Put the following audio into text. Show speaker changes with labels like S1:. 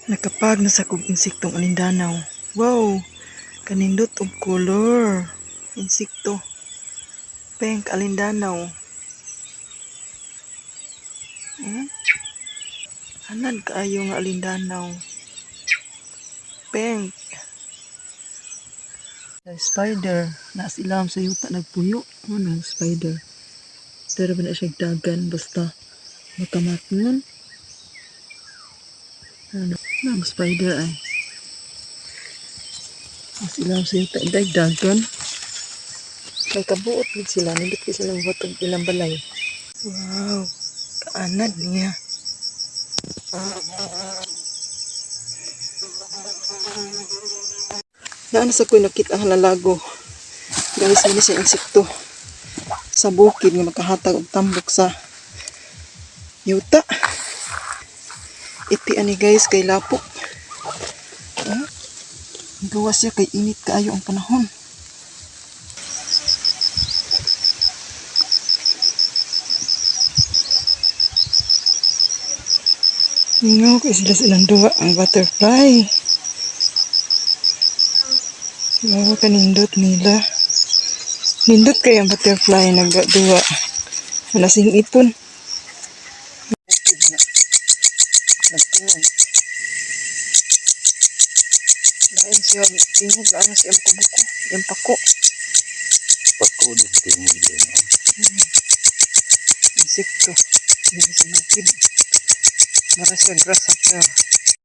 S1: Nakapag na sa kog insektong alindanaw. Wow! Kanindot og color. Insekto. Pink alindanaw. Anad kaayo nga alindanaw. Pink. The spider. Naa sa ilawom sa yuta nagpuyo. Ano spider? Pero ba na siya dagan basta makamatngon? Ano? Ang spider ay. Sa ilawom sa yuta dagan. Kay kabuot gid sila, nindot kay sila buhat og ilang balay. Wow, kaanad niya. Naa na sa ko'y nakita ang lalago. Guys, mao ni siya insekto sa bukid nga makahatag og tambok sa yuta. Iti ani, guys, kay lapok. Ah, gawas siya kay init kaayo ang panahon. Mingaw kay sila silang duwa ang butterfly. Wow, kanindot nila. Nindot kay ang butterfly nagduwa. Lasing ipon. Nagtingog. Lain siya, tingog, ano siya ang buko, yung pako.
S2: Pako din tingog din. No?
S1: Insekto. Dili sa bukid. Mara siya grasshopper.